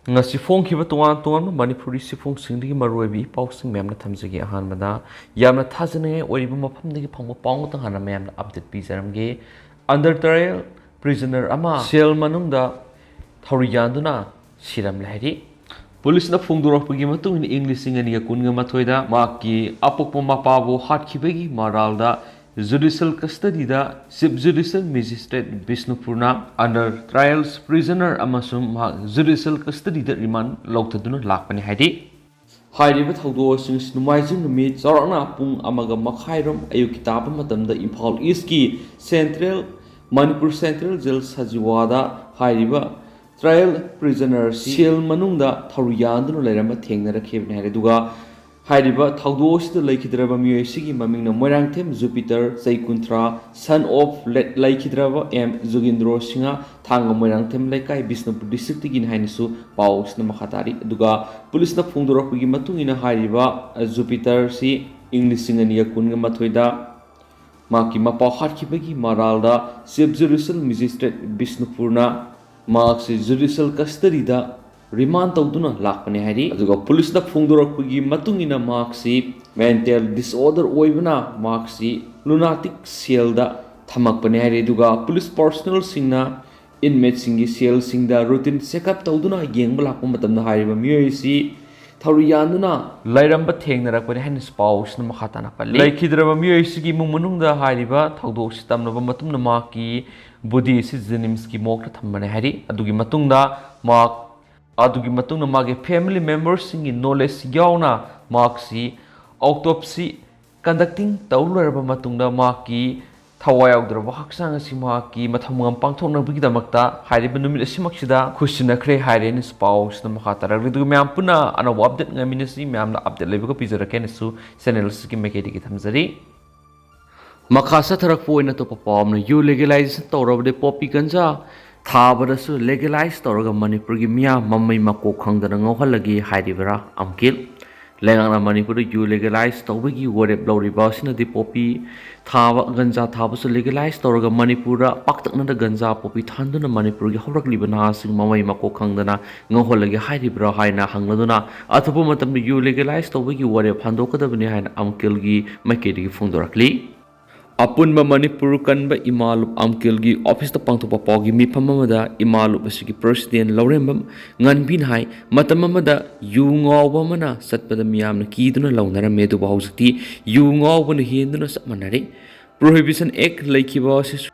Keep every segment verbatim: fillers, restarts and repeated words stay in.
ꯉꯁꯤ ꯐꯣꯡꯈꯤꯕ ꯇꯣꯉꯥꯟ ꯇꯣꯉꯥꯟꯕ ꯃꯅꯤꯄꯨꯔꯤ ꯆꯦꯐꯣꯡꯁꯤꯡꯗꯒꯤ ꯃꯔꯨꯑꯣꯏꯕ ꯏ ꯄꯥꯎꯁꯤꯡ ꯃꯌꯥꯝꯅ ꯊꯝꯖꯒꯦ꯫ ꯑꯍꯥꯟꯕꯗ ꯌꯥꯝꯅ ꯊꯥꯖꯅꯤꯡꯉꯥꯏ ꯑꯣꯏꯔꯤꯕ ꯃꯐꯝꯗꯒꯤ ꯐꯪꯕ ꯄꯥꯎ ꯉꯥꯛꯇ ꯍꯥꯟꯅ ꯃꯌꯥꯝꯅ ꯑꯞꯗꯦꯠ ꯄꯤꯖꯔꯝꯒꯦ꯫ ꯑꯟꯗꯔ ꯇ꯭ꯔꯥꯏꯌꯦꯜ ꯄ꯭ꯔꯤꯖꯅꯔ ꯑꯃ ꯁꯦꯜ ꯃꯅꯨꯡꯗ ꯊꯧꯔꯤ ꯌꯥꯟꯗꯨꯅ ꯁꯤꯔꯝꯂꯦ ꯍꯥꯏꯔꯤ꯫ ꯄꯨꯂꯤꯁꯅ ꯐꯣꯡꯗꯣꯔꯛꯄꯒꯤ ꯃꯇꯨꯡ ꯏꯟꯅ ꯏꯪ ꯂꯤꯁꯤꯡ ꯑꯅꯤꯒ ꯀꯨꯟꯒ ꯃꯥꯊꯣꯏꯗ ꯃꯍꯥꯛꯀꯤ ꯑꯄꯣꯛꯄ ꯃꯄꯥꯕꯨ ꯍꯥꯠꯈꯤꯕꯒꯤ ꯃꯔꯥꯜꯗ ꯖꯨꯗꯤꯁꯤꯌꯦꯜ ꯀꯁꯇꯗꯤꯗ ꯆꯤꯐ ꯖꯨꯗꯤꯁꯤꯌꯦꯜ ꯃꯦꯖꯤꯁꯇ꯭ꯔꯦꯠ ꯕꯤꯁꯅꯨꯄꯨꯔꯅ ꯑꯟꯗꯔ ꯇ꯭ꯔꯥꯏꯌꯦꯜꯁ ꯄ꯭ꯔꯤꯖꯅꯔ ꯑꯃꯁꯨꯡ ꯃꯍꯥꯛ ꯖꯨꯗꯤꯁꯤꯌꯦꯜ ꯀꯁꯇꯗꯤꯗ ꯔꯤꯃꯥꯟ ꯂꯧꯊꯗꯨꯅ ꯂꯥꯛꯄꯅꯤ ꯍꯥꯏꯔꯤ꯫ ꯍꯥꯏꯔꯤꯕ ꯊꯧꯗꯣꯛ ꯑꯁꯤꯡ ꯑꯁꯤ ꯅꯣꯡꯃꯥꯏꯖꯤꯡ ꯅꯨꯃꯤꯠ ꯆꯥꯎꯔꯥꯛꯅ ꯄꯨꯡ ꯑꯃꯒ ꯃꯈꯥꯏꯔꯣꯝ ꯑꯌꯨꯛꯀꯤ ꯇꯥꯕ ꯃꯇꯝꯗ ꯏꯝꯐꯥꯜ ꯏꯁꯀꯤ ꯁꯦꯟꯇ꯭ꯔꯦꯜ, ꯃꯅꯤꯄꯨꯔ ꯁꯦꯟꯇ꯭ꯔꯦꯜ ꯖꯦꯜ ꯁꯖꯤꯋꯥꯗ ꯍꯥꯏꯔꯤꯕ ꯇ꯭ꯔꯥꯏꯌꯦꯜ ꯄ꯭ꯔꯤꯖꯅꯔ ꯁꯦꯜ ꯃꯅꯨꯡꯗ ꯊꯧꯔꯤ ꯌꯥꯟꯗꯨꯅ ꯂꯩꯔꯝꯕ ꯊꯦꯡꯅꯔꯛꯈꯤꯕꯅꯤ ꯍꯥꯏꯔꯦ꯫ ꯑꯗꯨꯒ ꯍꯥꯏꯔꯤꯕ ꯊꯧꯗꯣꯛ ꯑꯁꯤꯗ ꯂꯩꯈꯤꯗ꯭ꯔꯕ ꯃꯤꯑꯣꯏ ꯑꯁꯤꯒꯤ ꯃꯃꯤꯡꯅ ꯃꯣꯏꯔꯥꯡꯊꯦꯝ ꯖꯨꯄꯤꯇꯔ, ꯆꯍꯤ ꯀꯨꯟꯊ꯭ꯔꯥ, son of late ꯂꯩꯈꯤꯗ꯭ꯔꯕ ꯑꯦꯝ ꯖꯣꯒꯤꯟꯗ꯭ꯔꯣ ꯁꯤꯡꯍ, ꯊꯥꯡꯒ ꯃꯣꯏꯔꯥꯡꯊꯦꯝ ꯂꯩꯀꯥꯏ, ꯕꯤꯁꯅꯨꯄꯨꯔ ꯗꯤꯁꯇ꯭ꯔꯤꯛꯇꯒꯤꯅꯤ ꯍꯥꯏꯅꯁꯨ ꯄꯥꯎ ꯑꯁꯤꯅ ꯃꯈꯥ ꯇꯥꯔꯤ꯫ ꯑꯗꯨꯒ ꯄꯨꯂꯤꯁꯅ ꯐꯣꯡꯗꯣꯔꯛꯄꯒꯤ ꯃꯇꯨꯡ ꯏꯟꯅ ꯍꯥꯏꯔꯤꯕ, ꯑ, ꯖꯨꯄꯤꯇꯔꯁꯤ ꯏꯪ ꯂꯤꯁꯤꯡ ꯑꯅꯤꯒ ꯀꯨꯟꯒ ꯃꯥꯊꯣꯏꯗ ꯃꯍꯥꯛꯀꯤ ꯃꯄꯥ ꯍꯥꯠꯈꯤꯕꯒꯤ ꯃꯔꯥꯜꯗ ꯆꯤꯐ ꯖꯨꯗꯤꯁꯤꯌꯦꯜ ꯃꯦꯖꯤꯁꯇ꯭ꯔꯦꯠ ꯕꯤꯁꯅꯨꯄꯨꯔꯅ ꯃꯍꯥꯛꯁꯤ ꯖꯨꯗꯤꯁꯤꯌꯦꯜ ꯀꯁꯇꯗꯤꯗ ꯔꯤꯃꯥꯟ ꯇꯧꯗꯨꯅ ꯂꯥꯛꯄꯅꯤ ꯍꯥꯏꯔꯤ꯫ ꯑꯗꯨꯒ ꯄꯨꯂꯤꯁꯅ ꯐꯣꯡꯗꯣꯔꯛꯄꯒꯤ ꯃꯇꯨꯡ ꯏꯟꯅ ꯃꯍꯥꯛꯁꯤ ꯃꯦꯟꯇꯦꯜ ꯗꯤꯁꯑꯣꯔꯗꯔ ꯑꯣꯏꯕꯅ ꯃꯍꯥꯛꯁꯤ ꯂꯨꯅꯥꯇꯤꯛ ꯁꯦꯜꯗ ꯊꯝꯃꯛꯄꯅꯤ ꯍꯥꯏꯔꯤ꯫ ꯑꯗꯨꯒ ꯄꯨꯂꯤꯁ ꯄꯥꯔꯁꯣꯅꯦꯜꯁꯤꯡꯅ ꯏꯟꯃꯦꯠꯁꯤꯡꯒꯤ ꯁꯦꯜꯁꯤꯡꯗ ꯔꯨꯇꯤꯟ ꯆꯦꯛꯑꯞ ꯇꯧꯗꯨꯅ ꯌꯦꯡꯕ ꯂꯥꯛꯄ ꯃꯇꯝꯗ ꯍꯥꯏꯔꯤꯕ ꯃꯤꯑꯣꯏ ꯑꯁꯤ ꯊꯧꯔꯤ ꯌꯥꯟꯗꯨꯅ ꯂꯩꯔꯝꯕ ꯊꯦꯡꯅꯔꯛꯄꯅꯤ ꯍꯥꯏꯅꯁꯨ ꯄꯥꯎꯁꯤꯅ ꯃꯈꯥ ꯇꯥꯅ ꯄꯜꯂꯤ꯫ ꯂꯩꯈꯤꯗ꯭ꯔꯕ ꯃꯤꯑꯣꯏꯁꯤꯒꯤ ꯏꯃꯨꯡ ꯃꯅꯨꯡꯗ ꯍꯥꯏꯔꯤꯕ ꯊꯧꯗꯣꯛꯁꯤ ꯇꯝꯂꯕ ꯃꯇꯨꯡꯗ ꯃꯍꯥꯛꯀꯤ ꯕꯣꯗꯤ ꯑꯁꯤ ꯖꯦꯅꯤꯝꯁꯀꯤ ꯃꯣꯔꯒꯇ ꯊꯝꯕꯅꯤ ꯍꯥꯏꯔꯤ꯫ ꯑꯗꯨꯒꯤ ꯃꯇꯨꯡꯗ ꯃꯍꯥꯛ, ꯑꯗꯨꯒꯤ ꯃꯇꯨꯡꯗ ꯃꯥꯒꯤ ꯐꯦꯃꯤꯂꯤ ꯃꯦꯝꯕꯔꯁꯤꯡꯒꯤ ꯅꯣꯂꯦꯖ ꯌꯥꯎꯅ ꯃꯍꯥꯛꯁꯤ ꯑꯣꯇꯣꯞꯁꯤ ꯀꯟꯗꯛꯇꯤꯡ ꯇꯧ ꯂꯣꯏꯔꯕ ꯃꯇꯨꯡꯗ ꯃꯍꯥꯛꯀꯤ ꯊꯋꯥꯏ ꯌꯥꯎꯗ꯭ꯔꯕ ꯍꯛꯆꯥꯡ ꯑꯁꯤ ꯃꯍꯥꯛꯀꯤ ꯃꯊꯧ ꯃꯉꯝ ꯄꯥꯡꯊꯣꯛꯅꯕꯒꯤꯗꯃꯛꯇ ꯍꯥꯏꯔꯤꯕ ꯅꯨꯃꯤꯠ ꯑꯁꯤꯃꯛꯁꯤꯗ ꯈꯨꯠꯁꯤꯟꯅꯈ꯭ꯔꯦ ꯍꯥꯏꯔꯦꯅꯁꯨ ꯄꯥꯎꯁꯤꯅ ꯃꯈꯥ ꯇꯥꯔꯛꯂꯤ꯫ ꯑꯗꯨꯒ ꯃꯌꯥꯝ ꯄꯨꯟꯅ ꯑꯅꯧꯕ ꯑꯞꯗꯦꯠ ꯉꯥꯏꯃꯤꯟꯅꯁꯤ꯫ ꯃꯌꯥꯝꯅ ꯑꯞꯗꯦꯠ ꯂꯩꯕꯒ ꯄꯤꯖꯔꯛꯀꯦꯅꯁꯨ ꯆꯦꯅꯦꯜ ꯑꯁꯤꯒꯤ ꯃꯥꯏꯀꯩꯗꯒꯤ ꯊꯝꯖꯔꯤ꯫ ꯃꯈꯥ ꯆꯠꯊꯔꯛꯄ ꯑꯣꯏꯅ ꯑꯇꯣꯞꯄ ꯄꯥꯎ ꯑꯃꯅ ꯌꯨ ꯂꯤꯒꯦꯂꯥꯏꯖꯦꯁꯟ ꯇꯧꯔꯕꯗꯤ ꯄꯣꯄꯤ ꯒꯟꯖꯥ ꯊꯥꯕꯗꯁꯨ ꯂꯤꯒꯦꯂꯥꯏꯖ ꯇꯧꯔꯒ ꯃꯅꯤꯄꯨꯔꯒꯤ ꯃꯤꯌꯥꯝ ꯃꯃꯩ ꯃꯀꯣꯛ ꯈꯪꯗꯅ ꯉꯥꯎꯍꯜꯂꯒꯦ ꯍꯥꯏꯔꯤꯕꯔꯥ ꯑꯝꯀꯤꯜ? ꯂꯩꯉꯥꯛꯅ ꯃꯅꯤꯄꯨꯔꯗ ꯌꯨ ꯂꯤꯒꯦꯂꯥꯏꯁ ꯇꯧꯕꯒꯤ ꯋꯥꯔꯦꯞ ꯂꯧꯔꯤꯕ ꯑꯁꯤꯅꯗꯤ ꯄꯣꯄꯤ ꯊꯥꯕ, ꯒꯟꯖꯥ ꯊꯥꯕꯁꯨ ꯂꯤꯒꯦꯂꯥꯏꯁ ꯇꯧꯔꯒ ꯃꯅꯤꯄꯨꯔꯗ ꯄꯥꯛꯇꯛꯅꯅ ꯒꯟꯖꯥ ꯄꯣꯄꯤ ꯊꯥꯍꯟꯗꯨꯅ ꯃꯅꯤꯄꯨꯔꯒꯤ ꯍꯧꯔꯛꯂꯤꯕ ꯅꯍꯥꯁꯤꯡ ꯃꯃꯩ ꯃꯀꯣꯛ ꯈꯪꯗꯅ ꯉꯥꯎꯍꯜꯂꯒꯦ ꯍꯥꯏꯔꯤꯕ꯭ꯔꯥ ꯍꯥꯏꯅ ꯍꯪꯂꯗꯨꯅ ꯑꯊꯨꯕ ꯃꯇꯝꯗ ꯌꯨ ꯂꯤꯒꯦꯂꯥꯏꯁ ꯇꯧꯕꯒꯤ ꯋꯥꯔꯦꯞ ꯍꯟꯗꯣꯛꯀꯗꯕꯅꯤ ꯍꯥꯏꯅ ꯑꯃꯀꯤꯜꯒꯤ ꯃꯥꯏꯀꯩꯗꯒꯤ ꯐꯣꯡꯗꯣꯔꯛꯂꯤ꯫ ꯑꯄꯨꯟꯕ ꯃꯅꯤꯄꯨꯔ ꯀꯟꯕ ꯏꯃꯥꯂꯨꯞ ꯑꯃꯀꯤꯜꯒꯤ ꯑꯣꯐꯤꯁꯇ ꯄꯥꯡꯊꯣꯛꯄ ꯄꯥꯎꯒꯤ ꯃꯤꯐꯝ ꯑꯃꯗ ꯏꯃꯥꯂꯨꯞ ꯑꯁꯤꯒꯤ ꯄ꯭ꯔꯁꯤꯗꯦꯟ ꯂꯧꯔꯦꯝꯕꯝ ꯉꯥꯟꯕꯤꯅ ꯍꯥꯏ, ꯃꯇꯝ ꯑꯃꯗ ꯌꯨ ꯉꯥꯎꯕ ꯑꯃꯅ ꯆꯠꯄꯗ ꯃꯤꯌꯥꯝꯅ ꯀꯤꯗꯨꯅ ꯂꯧꯅꯔꯝꯃꯤ, ꯑꯗꯨꯕꯨ ꯍꯧꯖꯤꯛꯇꯤ ꯌꯨ ꯉꯥꯎꯕꯅ ꯍꯦꯟꯗꯨꯅ ꯆꯞ ꯃꯥꯟꯅꯔꯦ꯫ ꯄ꯭ꯔꯣꯍꯤꯕꯤꯁꯟ ꯑꯦꯛ ꯂꯩꯈꯤꯕ ꯑꯁꯤꯁꯨ,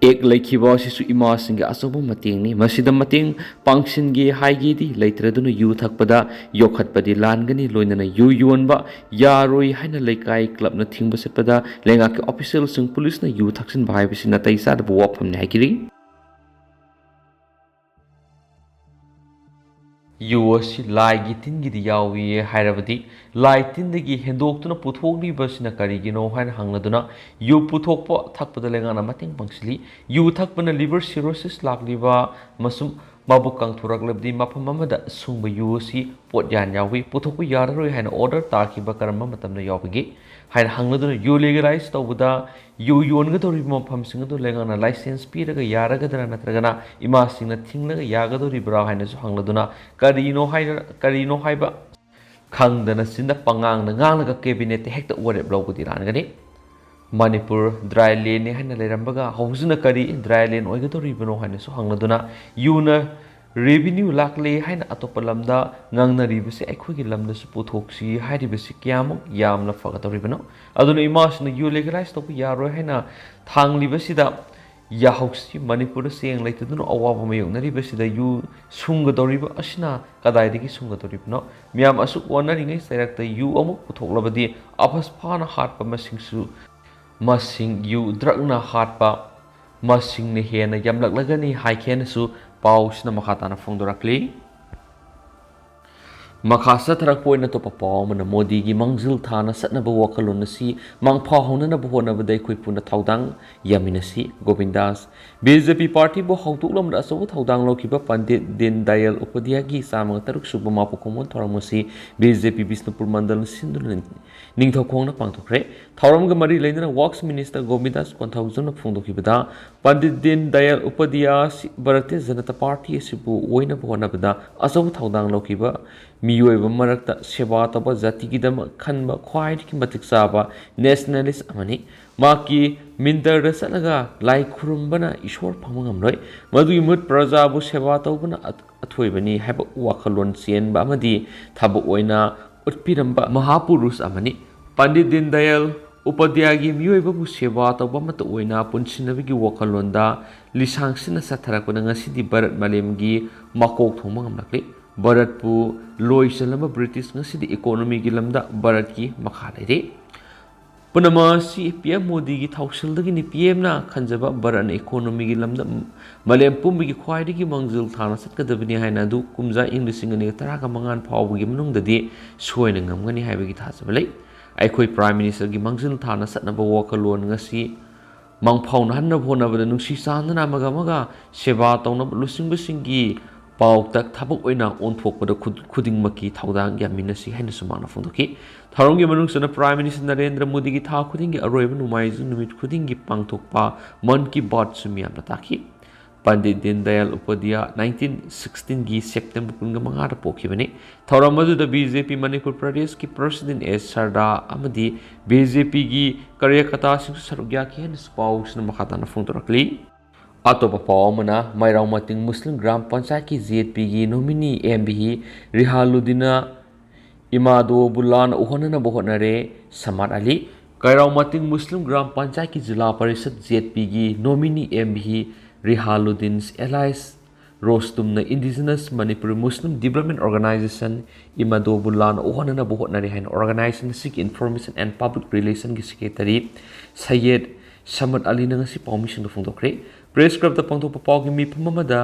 ꯑꯦꯛ ꯂꯩꯈꯤꯕ ꯑꯁꯤꯁꯨ ꯏꯃꯥꯁꯤꯡꯒꯤ ꯑꯆꯧꯕ ꯃꯇꯦꯡꯅꯤ꯫ ꯃꯁꯤꯗ ꯃꯇꯦꯡ ꯄꯥꯡꯁꯤꯟꯒꯦ ꯍꯥꯏꯒꯦꯗꯤ ꯂꯩꯇ꯭ꯔꯗꯨꯅ ꯌꯨ ꯊꯛꯄꯗ ꯌꯣꯛꯈꯠꯄꯗꯤ ꯂꯥꯟꯒꯅꯤ, ꯂꯣꯏꯅꯅ ꯌꯨ ꯌꯣꯟꯕ ꯌꯥꯔꯣꯏ ꯍꯥꯏꯅ ꯂꯩꯀꯥꯏ ꯀ꯭ꯂꯕꯅ ꯊꯤꯡꯕ ꯆꯠꯄꯗ ꯂꯩꯉꯥꯛꯀꯤ ꯑꯣꯐꯤꯁꯤꯌꯦꯜꯁꯤꯡ ꯄꯨꯂꯤꯁꯅ ꯌꯨ ꯊꯛꯆꯤꯟꯕ ꯍꯥꯏꯕꯁꯤ ꯅꯥꯇꯩ ꯆꯥꯗꯕ ꯋꯥꯐꯝꯅꯤ ꯍꯥꯏꯈꯤꯔꯤ꯫ ꯌꯨ ꯑꯁꯤ ꯂꯥꯏꯒꯤ ꯇꯤꯟꯒꯤꯗꯤ ꯌꯥꯎꯏ ꯍꯥꯏꯔꯕꯗꯤ ꯂꯥꯏ ꯇꯤꯟꯗꯒꯤ ꯍꯦꯟꯗꯣꯛꯇꯨꯅ ꯄꯨꯊꯣꯛꯂꯤꯕꯁꯤꯅ ꯀꯔꯤꯒꯤꯅꯣ ꯍꯥꯏꯅ ꯍꯪꯂꯗꯨꯅ ꯌꯨ ꯄꯨꯊꯣꯛꯄ ꯊꯛꯄꯗ ꯂꯩꯉꯥꯛꯅ ꯃꯇꯦꯡ ꯄꯥꯡꯁꯤꯜꯂꯤ꯫ ꯌꯨ ꯊꯛꯄꯅ ꯂꯤꯚꯔ ꯁꯤꯔꯣꯁꯤꯁ ꯂꯥꯛꯂꯤꯕ ꯑꯃꯁꯨꯡ ꯃꯕꯨꯛ ꯀꯪꯊꯣꯔꯛꯂꯕꯗꯤ ꯃꯐꯝ ꯑꯃꯗ ꯁꯨꯡꯕ ꯌꯨ ꯑꯁꯤ ꯄꯣꯠ ꯌꯥꯟ ꯌꯥꯎꯏ꯫ ꯄꯨꯊꯣꯛꯄ ꯌꯥꯔꯔꯣꯏ ꯍꯥꯏꯅ ꯑꯣꯔꯗꯔ ꯇꯥꯈꯤꯕ ꯀꯔꯝꯕ ꯃꯇꯝꯗ ꯌꯥꯎꯕꯒꯦ ꯍꯥꯏꯅ ꯍꯪꯂꯗꯨꯅ ꯌꯨ ꯂꯤꯒꯦꯂꯥꯏꯁ ꯇꯧꯕꯗ ꯌꯨ ꯌꯣꯟꯒꯗꯧꯔꯤꯕ ꯃꯐꯝꯁꯤꯡ ꯑꯗꯨ ꯂꯩꯉꯥꯛꯅ ꯂꯥꯏꯁꯦꯟꯁ ꯄꯤꯔꯒ ꯌꯥꯔꯒꯗ꯭ꯔꯥ ꯅꯠꯇ꯭ꯔꯒꯅ ꯏꯃꯥꯁꯤꯡꯅ ꯊꯤꯡꯂꯒ ꯌꯥꯒꯗꯧꯔꯤꯕ꯭ꯔꯥ ꯍꯥꯏꯅꯁꯨ ꯍꯪꯂꯗꯨꯅ ꯀꯔꯤꯅꯣ ꯍꯥꯏꯔ-, ꯀꯔꯤꯅꯣ ꯍꯥꯏꯕ ꯈꯪꯗꯅ ꯆꯤꯟꯗ ꯄꯉꯥꯡꯗ ꯉꯥꯡꯂꯒ ꯀꯦꯕꯤꯅꯦꯠꯇ ꯍꯦꯛꯇ ꯋꯥꯔꯦꯞ ꯂꯧꯕꯗꯤ ꯂꯥꯟꯒꯅꯤ꯫ ꯃꯅꯤꯄꯨꯔ ꯗ꯭ꯔꯥꯏ ꯂꯦꯟꯅꯤ ꯍꯥꯏꯅ ꯂꯩꯔꯝꯕꯒ ꯍꯧꯖꯤꯛꯅ ꯀꯔꯤ ꯗ꯭ꯔꯥꯏ ꯂꯦꯟ ꯑꯣꯏꯒꯗꯧꯔꯤꯕꯅꯣ ꯍꯥꯏꯅꯁꯨ ꯍꯪꯂꯗꯨꯅ ꯌꯨꯅ ꯔꯦꯚꯤꯅ꯭ꯌꯨ ꯂꯥꯛꯂꯦ ꯍꯥꯏꯅ ꯑꯇꯣꯞꯄ ꯂꯝꯗ ꯉꯥꯡꯅꯔꯤꯕꯁꯦ ꯑꯩꯈꯣꯏꯒꯤ ꯂꯝꯗꯁꯨ ꯄꯨꯊꯣꯛꯁꯤ ꯍꯥꯏꯔꯤꯕꯁꯤ ꯀꯌꯥꯃꯨꯛ ꯌꯥꯝꯅ ꯐꯒꯗꯧꯔꯤꯕꯅꯣ? ꯑꯗꯨꯅ ꯏꯃꯥꯁꯤꯡꯅ ꯌꯨ ꯂꯤꯒꯦꯂꯥꯏꯁ ꯇꯧꯕ ꯌꯥꯔꯣꯏ ꯍꯥꯏꯅ ꯊꯥꯡꯂꯤꯕꯁꯤꯗ ꯌꯥꯍꯧꯁꯤ ꯃꯅꯤꯄꯨꯔꯗ ꯆꯦꯡ ꯂꯩꯇꯗꯨꯅ ꯑꯋꯥꯕ ꯃꯥꯌꯣꯛꯅꯔꯤꯕꯁꯤꯗ ꯌꯨ ꯁꯨꯡꯒꯗꯧꯔꯤꯕ ꯑꯁꯤꯅ ꯀꯗꯥꯏꯗꯒꯤ ꯁꯨꯡꯒꯗꯧꯔꯤꯕꯅꯣ? ꯃꯤꯌꯥꯝ ꯑꯁꯨꯛ ꯋꯥꯅꯔꯤꯉꯩ ꯆꯩꯔꯛꯇ ꯌꯨ ꯑꯃꯨꯛ ꯄꯨꯊꯣꯛꯂꯕꯗꯤ ꯑꯐꯁ ꯐꯥꯅ ꯍꯥꯠꯄ ꯃꯁꯤꯡꯁꯨ, ꯃꯁꯤꯡ ꯌꯨ ꯗ꯭ꯔꯛꯅ ꯍꯥꯠꯄ ꯃꯁꯤꯡꯅ ꯍꯦꯟꯅ ꯌꯥꯝꯂꯛꯂꯒꯅꯤ ꯍꯥꯏꯈꯦꯅꯁꯨ ꯄꯥꯎꯁꯤꯅ ꯃꯈꯥ ꯇꯥꯅ ꯐꯣꯡꯗꯣꯔꯛꯂꯤ꯫ ꯃꯈꯥ ꯆꯠꯊꯔꯛꯄ ꯑꯣꯏꯅ ꯑꯇꯣꯞꯄ ꯄꯥꯎ ꯑꯃꯅ, ꯃꯣꯗꯤꯒꯤ ꯃꯥꯡꯖꯤꯜ ꯊꯥꯅ ꯆꯠꯅꯕ ꯋꯥꯈꯜꯂꯣꯟ ꯑꯁꯤ ꯃꯪꯐꯥꯎꯍꯧꯅꯅꯕ ꯍꯣꯠꯅꯕꯗ ꯑꯩꯈꯣꯏ ꯄꯨꯟꯅ ꯊꯧꯗꯥꯡ ꯌꯥꯃꯤꯟꯅꯁꯤ꯫ ꯒꯣꯕꯤꯟꯗꯥꯁ꯫ ꯕꯤ ꯖꯦ ꯄꯤ ꯄꯥꯔꯇꯤꯕꯨ ꯍꯧꯗꯣꯛꯂꯝꯕꯗ ꯑꯆꯧꯕ ꯊꯧꯗꯥꯡ ꯂꯧꯈꯤꯕ ꯄꯟꯗꯤꯠ ꯗꯤꯟ ꯗꯌꯥꯜ ꯎꯄꯥꯙ꯭ꯌꯥꯒꯤ ꯆꯥꯝꯃꯒ ꯇꯔꯨꯛ ꯁꯨꯕ ꯃꯥꯄꯨ ꯈꯣꯡꯑꯣꯟ ꯊꯧꯔꯝ ꯑꯁꯤ ꯕꯤ ꯖꯦ ꯄꯤ ꯕꯤꯁꯅꯨꯄꯨꯔ ꯃꯟꯗꯜꯅ ꯁꯤꯟꯗꯨꯅ ꯅꯤꯡꯊꯧꯈꯣꯡꯅ ꯄꯥꯡꯊꯣꯛꯈ꯭ꯔꯦ꯫ ꯊꯧꯔꯝꯒ ꯃꯔꯤ ꯂꯩꯅꯅ ꯋꯥꯔꯛꯁ ꯃꯤꯅꯤꯁꯇꯔ ꯒꯣꯕꯤꯟꯗꯥꯁ ꯀꯣꯟꯊꯧꯖꯝꯅ ꯐꯣꯡꯗꯣꯛꯈꯤꯕꯗ, ꯄꯟꯗꯤꯠ ꯗꯤꯟ ꯗꯌꯥꯜ ꯎꯄꯥꯙ꯭ꯌꯥ ꯑꯁꯤ ꯚꯥꯔꯇꯤꯌ ꯖꯅꯇꯥ ꯄꯥꯔꯇꯤ ꯑꯁꯤꯕꯨ ꯑꯣꯏꯅꯕ ꯍꯣꯠꯅꯕꯗ ꯑꯆꯧꯕ ꯊꯧꯗꯥꯡ ꯂꯧꯈꯤꯕ ꯃꯤꯑꯣꯏꯕ ꯃꯔꯛꯇ ꯁꯦꯕꯥ ꯇꯧꯕ, ꯖꯥꯇꯤꯒꯤꯗꯃꯛ ꯈꯟꯕ ꯈ꯭ꯋꯥꯏꯗꯒꯤ ꯃꯇꯤꯛ ꯆꯥꯕ ꯅꯦꯁꯅꯦꯂꯤꯁ ꯑꯃꯅꯤ꯫ ꯃꯍꯥꯛꯀꯤ ꯃꯟꯗꯤꯔꯗ ꯆꯠꯂꯒ ꯂꯥꯏ ꯈꯨꯔꯨꯝꯕꯅ ꯏꯁꯣꯔ ꯐꯪꯕ ꯉꯝꯂꯣꯏ꯫ ꯃꯗꯨꯒꯤ ꯃꯍꯨꯠ ꯄ꯭ꯔꯖꯥꯕꯨ ꯁꯦꯕꯥ ꯇꯧꯕꯅ ꯑꯊꯣꯏꯕꯅꯤ ꯍꯥꯏꯕ ꯋꯥꯈꯜꯂꯣꯟ ꯆꯦꯟꯕ ꯑꯃꯗꯤ ꯊꯕꯛ ꯑꯣꯏꯅ ꯎꯠꯄꯤꯔꯝꯕ ꯃꯍꯥꯄꯨꯔꯨꯁ ꯑꯃꯅꯤ꯫ ꯄꯟꯗꯤꯠ ꯗꯤꯟ ꯗꯌꯥꯜ ꯎꯄꯥꯙ꯭ꯌꯥꯒꯤ ꯃꯤꯑꯣꯏꯕꯕꯨ ꯁꯦꯕꯥ ꯇꯧꯕ ꯑꯃꯠꯇ ꯑꯣꯏꯅ ꯄꯨꯟꯁꯤꯟꯅꯕꯒꯤ ꯋꯥꯈꯜꯂꯣꯟꯗ ꯂꯤꯁꯥꯡꯁꯤꯟꯅ ꯆꯠꯊꯔꯛꯄꯅ ꯉꯁꯤꯗꯤ ꯚꯥꯔꯠ ꯃꯥꯂꯦꯝꯒꯤ ꯃꯀꯣꯛ ꯊꯣꯡꯕ ꯉꯝꯂꯛꯂꯤ꯫ ꯚꯥꯔꯠꯄꯨ ꯂꯣꯏꯁꯤꯜꯂꯝꯕ ꯕ꯭ꯔꯤꯇꯤꯁ ꯉꯁꯤꯗꯤ ꯏꯀꯣꯅꯣꯃꯤꯒꯤ ꯂꯝꯗ ꯚꯥꯔꯠꯀꯤ ꯃꯈꯥ ꯂꯩꯔꯦ꯫ ꯄꯨꯝꯅꯃꯛ ꯑꯁꯤ ꯄꯤ ꯑꯦꯝ ꯃꯣꯗꯤꯒꯤ ꯊꯧꯁꯤꯜꯗꯒꯤꯅꯤ꯫ ꯄꯤ ꯑꯦꯝꯅ ꯈꯟꯖꯕ ꯚꯥꯔꯠꯅ ꯏꯀꯣꯅꯣꯃꯤꯒꯤ ꯂꯝꯗ ꯃꯥꯂꯦꯝ ꯄꯨꯝꯕꯒꯤ ꯈ꯭ꯋꯥꯏꯗꯒꯤ ꯃꯥꯡꯖꯤꯜ ꯊꯥꯅ ꯆꯠꯀꯗꯕꯅꯤ ꯍꯥꯏꯅ ꯑꯗꯨ ꯀꯨꯝꯖꯥ ꯏꯪ ꯂꯤꯁꯤꯡ ꯑꯅꯤꯒ ꯇꯔꯥꯒ ꯃꯉꯥ ꯐꯥꯎꯕꯒꯤ ꯃꯅꯨꯡꯗꯗꯤ ꯁꯣꯏꯅ ꯉꯝꯒꯅꯤ ꯍꯥꯏꯕꯒꯤ ꯊꯥꯖꯕ ꯂꯩ꯫ ꯑꯩꯈꯣꯏ ꯄ꯭ꯔꯥꯏꯝ ꯃꯤꯅꯤꯁꯇꯔꯒꯤ ꯃꯥꯡꯖꯤꯜ ꯊꯥꯅ ꯆꯠꯅꯕ ꯋꯥꯈꯜꯂꯣꯟ ꯉꯁꯤ ꯃꯪꯐꯥꯎꯅꯍꯟꯅꯕ ꯍꯣꯠꯅꯕꯗ ꯅꯨꯡꯁꯤ ꯆꯥꯟꯅꯅ ꯑꯃꯒ ꯑꯃꯒ ꯁꯦꯕꯥ ꯇꯧꯅꯕ ꯂꯨꯆꯤꯡꯕꯁꯤꯡꯒꯤ ꯄꯥꯎꯇꯥꯛ ꯊꯕꯛ ꯑꯣꯏꯅ ꯑꯣꯟꯊꯣꯛꯄꯗ ꯈꯨ-, ꯈꯨꯗꯤꯡꯃꯛꯀꯤ ꯊꯧꯗꯥꯡ ꯌꯥꯃꯤꯟꯅꯁꯤ ꯍꯥꯏꯅꯁꯨ ꯃꯍꯥꯛꯅ ꯐꯣꯡꯗꯣꯛꯈꯤ꯫ ꯊꯧꯔꯝꯒꯤ ꯃꯅꯨꯡ ꯆꯟꯅ ꯄ꯭ꯔꯥꯏꯝ ꯃꯤꯅꯤꯁꯇꯔ ꯅꯔꯦꯟꯗ꯭ꯔ ꯃꯣꯗꯤꯒꯤ ꯊꯥ ꯈꯨꯗꯤꯡꯒꯤ ꯑꯔꯣꯏꯕ ꯅꯣꯡꯃꯥꯏꯖꯤꯡ ꯅꯨꯃꯤꯠ ꯈꯨꯗꯤꯡꯒꯤ ꯄꯥꯡꯊꯣꯛꯄ ꯃꯟ ꯀꯤ ꯕꯥꯠꯁꯨ ꯃꯤꯌꯥꯝꯅ ꯇꯥꯈꯤ꯫ ꯄꯟꯗꯤꯠ ꯗꯤꯟ ꯗꯌꯥꯜ ꯎꯄꯥꯙ꯭ꯌꯥ ꯅꯥꯏꯟꯇꯤꯟ ꯁꯤꯛꯁꯇꯤꯟꯒꯤ ꯁꯦꯞꯇꯦꯝꯕꯔ ꯀꯨꯟꯒ ꯃꯉꯥꯗ ꯄꯣꯛꯈꯤꯕꯅꯤ꯫ ꯊꯧꯔꯝ ꯑꯗꯨꯗ ꯕꯤ ꯖꯦ ꯄꯤ ꯃꯅꯤꯄꯨꯔ ꯄ꯭ꯔꯗꯦꯁꯀꯤ ꯄ꯭ꯔꯁꯤꯗꯦꯟ ꯑꯦꯁ ꯁꯔꯗꯥ ꯑꯃꯗꯤ ꯕꯤ ꯖꯦ ꯄꯤꯒꯤ ꯀꯥꯔꯌꯀꯔꯇꯥꯁꯤꯡꯁꯨ ꯁꯔꯨꯛ ꯌꯥꯈꯤ ꯍꯥꯏꯅꯁꯨ ꯄꯥꯎꯁꯤꯅ ꯃꯈꯥ ꯇꯥꯅ ꯐꯣꯡꯗꯣꯔꯛꯂꯤ꯫ ꯑꯇꯣꯞꯄ ꯄꯥꯎ ꯑꯃꯅ, ꯃꯥꯏꯔꯥꯎ ꯃꯇꯤꯡ ꯃꯨꯁꯂꯤꯝ ꯒ꯭ꯔꯥꯝ ꯄꯟꯆꯥꯌꯠꯀꯤ ꯖꯦ ꯑꯦꯠ ꯄꯤꯒꯤ ꯅꯣꯃꯤꯅꯤ ꯑꯦꯝ ꯚꯤ ꯔꯤꯍꯥꯂꯨꯗꯤꯅ ꯏꯃꯥꯗꯣꯕꯨꯜꯂꯥꯅ ꯎꯍꯟꯅꯅꯕ ꯍꯣꯠꯅꯔꯦ꯫ ꯁꯃꯥꯠ ꯑꯂꯤ꯫ ꯀꯩꯔꯥꯎ ꯃꯇꯤꯡ ꯃꯨꯁꯂꯤꯝ ꯒ꯭ꯔꯥꯝ ꯄꯟꯆꯥꯌꯠꯀꯤ ꯖꯤꯂꯥ ꯄꯔꯤꯁꯠ ꯖꯦ ꯑꯦꯠ ꯄꯤꯒꯤ ꯅꯣꯃꯤꯅꯤ ꯑꯦꯝ ꯚꯤ ꯔꯤꯍꯥꯂꯨꯗꯤꯟ ꯑꯦꯂꯥꯏꯁ ꯔꯣꯁꯇꯨꯝꯅ indigenous Manipuri Muslim development organization ꯏꯃꯥꯗꯣꯕꯨꯜꯂꯥꯅ ꯎꯍꯟꯅꯅꯕ ꯍꯣꯠꯅꯔꯤ ꯍꯥꯏꯅ ꯑꯣꯔꯒꯅꯥꯏꯖꯦꯁꯟ ꯑꯁꯤꯒꯤ ꯏꯟꯐꯣꯔꯃꯦꯁꯟ ꯑꯦꯟ ꯄꯕ꯭ꯂꯤꯛ ꯔꯤꯂꯦꯁꯟꯒꯤ ꯁꯦꯀ꯭ꯔꯦꯇꯔꯤ ꯁꯩꯌꯦꯗ ꯁꯃꯠ ꯑꯂꯤꯅ ꯉꯁꯤ ꯄꯥꯎꯃꯤꯁꯤꯡꯗ ꯐꯣꯡꯗꯣꯛꯈ꯭ꯔꯦ꯫ ꯄ꯭ꯔꯦꯁ ꯀ꯭ꯂꯕꯇ ꯄꯥꯡꯊꯣꯛꯄ ꯄꯥꯎꯒꯤ ꯃꯤꯐꯝ ꯑꯃꯗ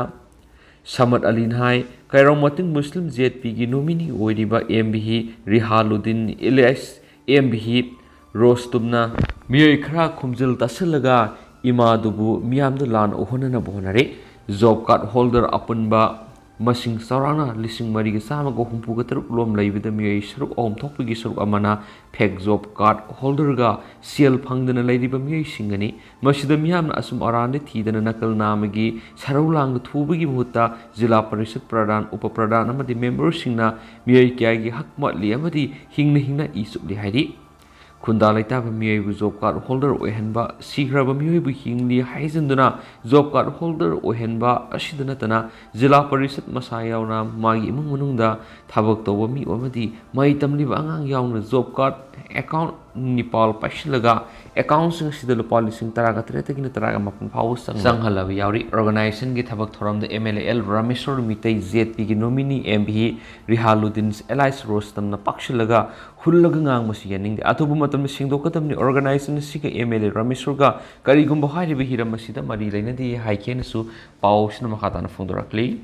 ꯁꯃꯠ ꯑꯂꯤꯅ ꯍꯥꯏ, ꯀꯩꯔꯣꯡ ꯃꯇꯤꯡ ꯃꯨꯁꯂꯤꯝ ꯖꯦ ꯑꯦꯠ ꯄꯤꯒꯤ ꯅꯣꯃꯤꯅꯤ ꯑꯣꯏꯔꯤꯕ ꯑꯦꯝ ꯚꯤ ꯍꯤ ꯔꯤꯍꯥꯂꯨꯗꯤꯟ ꯑꯦꯂꯤꯌꯥꯁ ꯑꯦꯝ ꯚꯤ ꯍꯤ ꯔꯣꯁꯇꯨꯝꯅ ꯃꯤꯑꯣꯏ ꯈꯔ ꯈꯣꯝꯖꯤꯜ ꯇꯥꯁꯤꯜꯂꯒ ꯏꯃꯥꯗꯨꯕꯨ ꯃꯤꯌꯥꯝꯗ ꯂꯥꯟ ꯑꯣꯛꯍꯟꯅꯅꯕ ꯍꯣꯠꯅꯔꯤ꯫ ꯖꯣꯕ ꯀꯥꯔꯗ ꯍꯣꯜꯗꯔ ꯑꯄꯨꯟꯕ ꯃꯁꯤꯡ ꯆꯥꯎꯔꯥꯛꯅ ꯂꯤꯁꯤꯡ ꯃꯔꯤꯒ ꯆꯥꯝꯃꯒ ꯍꯨꯝꯐꯨꯒ ꯇꯔꯨꯛ ꯂꯣꯝ ꯂꯩꯕꯗ ꯃꯤꯑꯣꯏ ꯁꯔꯨꯛ ꯑꯍꯨꯝ ꯊꯣꯛꯄꯒꯤ ꯁꯔꯨꯛ ꯑꯃꯅ ꯐꯦꯛ ꯖꯣꯕ ꯀꯥꯔꯗ ꯍꯣꯜꯗꯔꯒ ꯁꯦꯜ ꯐꯪꯗꯅ ꯂꯩꯔꯤꯕ ꯃꯤꯑꯣꯏꯁꯤꯡꯒꯅꯤ꯫ ꯃꯁꯤꯗ ꯃꯤꯌꯥꯝꯅ ꯑꯁꯨꯝ ꯑꯔꯥꯟꯗ ꯊꯤꯗꯅ ꯅꯀꯜ ꯅꯥꯝꯃꯒꯤ ꯁꯔꯧ ꯂꯥꯡꯗ ꯊꯨꯕꯒꯤ ꯃꯍꯨꯠꯇ ꯖꯤꯂꯥ ꯄꯔꯤꯁꯠ ꯄ꯭ꯔꯙꯥꯟ, ꯎꯄ ꯄ꯭ꯔꯙꯥꯟ ꯑꯃꯗꯤ ꯃꯦꯝꯕꯔꯁꯤꯡꯅ ꯃꯤꯑꯣꯏ ꯀꯌꯥꯒꯤ ꯍꯛ ꯃꯠꯂꯤ ꯑꯃꯗꯤ ꯍꯤꯡꯅ ꯍꯤꯡꯅ ꯏ ꯆꯨꯞꯂꯤ ꯍꯥꯏꯔꯤ꯫ ꯈꯨꯟꯗꯥ ꯂꯩꯇꯥꯕ ꯃꯤꯑꯣꯏꯕꯨ ꯖꯣꯕ ꯀꯥꯔꯗ ꯍꯣꯜꯗꯔ ꯑꯣꯏꯍꯟꯕ, ꯁꯤꯈ꯭ꯔꯕ ꯃꯤꯑꯣꯏꯕꯨ ꯍꯤꯡꯂꯤ ꯍꯥꯏꯖꯤꯟꯗꯨꯅ ꯖꯣꯕ ꯀꯥꯔꯗ ꯍꯣꯜꯗꯔ ꯑꯣꯏꯍꯟꯕ ꯑꯁꯤꯗ ꯅꯠꯇꯅ ꯖꯤꯂꯥ ꯄꯔꯤꯁꯠ ꯃꯁꯥ ꯌꯥꯎꯅ ꯃꯥꯒꯤ ꯏꯃꯨꯡ ꯃꯅꯨꯡꯗ ꯊꯕꯛ ꯇꯧꯕ ꯃꯤ ꯑꯃꯗꯤ ꯃꯍꯩ ꯇꯝꯂꯤꯕ ꯑꯉꯥꯡ ꯌꯥꯎꯅ ꯖꯣꯕ ꯀꯥꯔꯗ ꯑꯦꯀꯥꯎꯟꯠ ꯅꯤꯄꯥꯜ ꯄꯥꯏꯁꯤꯜꯂꯒ ꯑꯦꯀꯥꯎꯟꯠꯁꯤꯡ ꯑꯁꯤꯗ ꯂꯨꯄꯥ ꯂꯤꯁꯤꯡ ꯇꯔꯥꯒ ꯇꯔꯦꯠꯇꯒꯤꯅ ꯇꯔꯥꯒ ꯃꯥꯄꯟ ꯐꯥꯎꯕ ꯆꯪ-, ꯆꯪꯍꯜꯂꯕ ꯌꯥꯎꯔꯤ꯫ ꯑꯣꯔꯒꯅꯥꯏꯖꯦꯁꯟꯒꯤ ꯊꯕꯛ ꯊꯧꯔꯝꯗ M L A L Rameshor Meitei J ꯑꯦꯠ ꯄꯤꯒꯤ ꯅꯣꯃꯤꯅꯤ ꯑꯦꯝ ꯚꯤ ꯍꯤ ꯔꯤꯍꯥꯂꯨꯗꯤꯟ ꯑꯦꯂꯥꯏꯁ ꯔꯣꯁꯇꯝꯅ ꯄꯥꯛꯁꯤꯜꯂꯒ ꯍꯨꯜꯂꯒ ꯉꯥꯡꯕꯁꯤ ꯌꯥꯅꯤꯡꯗꯦ꯫ ꯑꯊꯨꯕ ꯃꯇꯝꯗ ꯁꯦꯡꯗꯣꯛꯀꯗꯕꯅꯤ꯫ ꯑꯣꯔꯒꯅꯥꯏꯖꯦꯁꯟ ꯑꯁꯤꯒ ꯑꯦꯝ ꯑꯦꯜ ꯑꯦ ꯔꯥꯃꯦꯁꯣꯔꯒ ꯀꯔꯤꯒꯨꯝꯕ ꯍꯥꯏꯔꯤꯕ ꯍꯤꯔꯝ ꯑꯁꯤꯗ ꯃꯔꯤ ꯂꯩꯅꯗꯦ ꯍꯥꯏꯈꯤ ꯍꯥꯏꯅꯁꯨ ꯄꯥꯎ ꯑꯁꯤꯅ ꯃꯈꯥ ꯇꯥꯅ ꯐꯣꯡꯗꯣꯔꯛꯂꯤ꯫